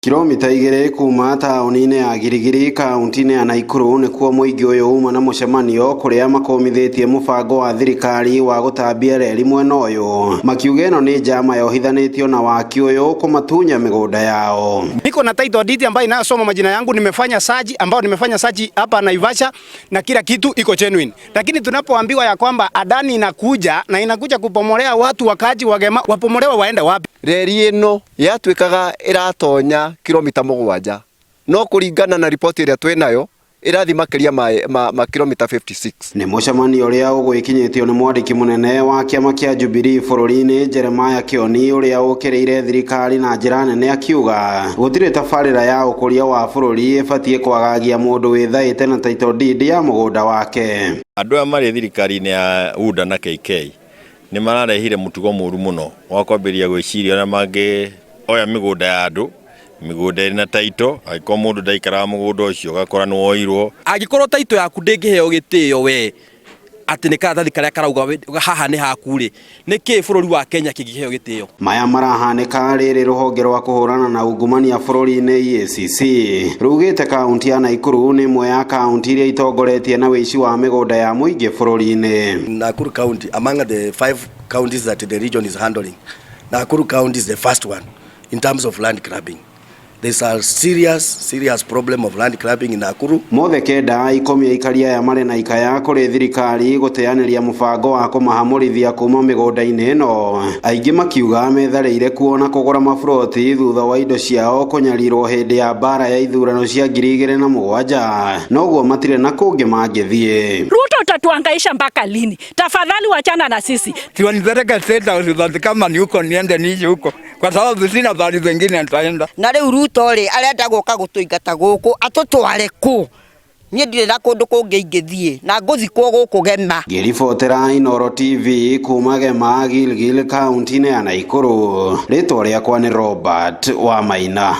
Kilomita 2 kuma taũni-inĩ ya Giligili kaunti-inĩ ya Nakuru nĩkuo mũingĩ ũyũ uma na mũcemanio kũrĩa makũmithĩtie mũbango wa thirikari wa gũtambia reri mwena ũyũ, makiuga ĩno nĩ njama yohithanĩtio na waki ũyũ kũmatunya mĩgũnda yao. Niko na title deed ambayo inayosoma majina yangu, nimefanya search ambayo nimefanya search hapa Naivasha na kila kitu iko genuine. Lakini tunapoambiwa ya kwamba Adani inakuja na inakuja kupomolea watu wakaaji wa Gema, wapomolewa waende wapi? Reri ĩno yatuĩkaga ĩratonya kilomita 7, no kũringana na riboti ĩrĩa twĩnayo ĩrathiĩ makĩria ma kilomita 56. Nĩ mũcemanio ũrĩa ũgwĩkinyĩtio nĩ mwandĩki mũnene wa kĩama kĩa Jubilee bũrũri-inĩ Jeremiah Kioni, ũrĩa ũkĩrĩire thirikari na njĩra nene, akiuga gũtirĩ tabarĩra ya ũkũria wa bũrũri ĩbatiĩ kwagagia mũndũ wĩthaĩte na title deed ya mũgũnda wake. Andũ aya marĩ thirikari-inĩ ya UDA na KK nĩ mararehire mũtugo mũru mũno wa kwambĩrĩria gwĩciria ũrĩa mangĩoya mĩgũnda ya andũ, mĩgũnda ĩrĩ na title. Angĩkorwo mũndũ ndaikaraga mũgũnda ũcio, ũgakora nĩ woirwo. Angĩkorwo title yaku ndĩngĩheo gĩtĩo we atĩ nĩ karatathi karĩa karauga haha nĩ haku rĩ, nĩ kĩ bũrũri wa Kenya kĩngĩheo gĩtĩo? Maya marahanĩka rĩrĩ rũhonge rwa kũhũrana na ungumania bũrũri-inĩ EACC rugĩte kaunti ya Nakuru nĩ ĩmwe ya kaunti iria itongoretie na wĩici wa mĩgũnda ya mũingĩ bũrũri-inĩ. Nakuru County, among the five counties that the region is handling, Nakuru County is the first one in terms of land grabbing. There's a serious, serious problem of land grabbing in Nakuru. Mothe kenda 10 aikari aya marĩ na ikaya kũrĩ thirikari gũteanĩria mũbango wa kũmahamũrithia kuma mĩgũnda-inĩ ĩno, aingĩ makiuga metharĩire kuo na kũgũra maburoti thutha wa indo ciao kũnyarirwo hĩndĩ ya mbara ya ithurano cia 2007, noguo matirĩ na kũngĩ mangĩthiĩ. Ruto, utatuangaisha mpaka lini? Tafadhali wachana na sisi. Si wanipeleke State House basi, kama ni huko niende niishi huko, kwa sababu sina pahali pengine nitaenda. Na rĩu Ruto rĩ, arenda gũka gũtũingata gũkũ, atũtware kũ? Niĩ ndirĩ na kũndũ kũngĩ ingĩthiĩ na ngũthikwo gũkũ Gema. Ngĩribotera Inooro TV kuma Gema, Gilgil, kaunti-inĩ ya Nakuru, rĩtwa rĩakwa nĩ Robert Wamaina.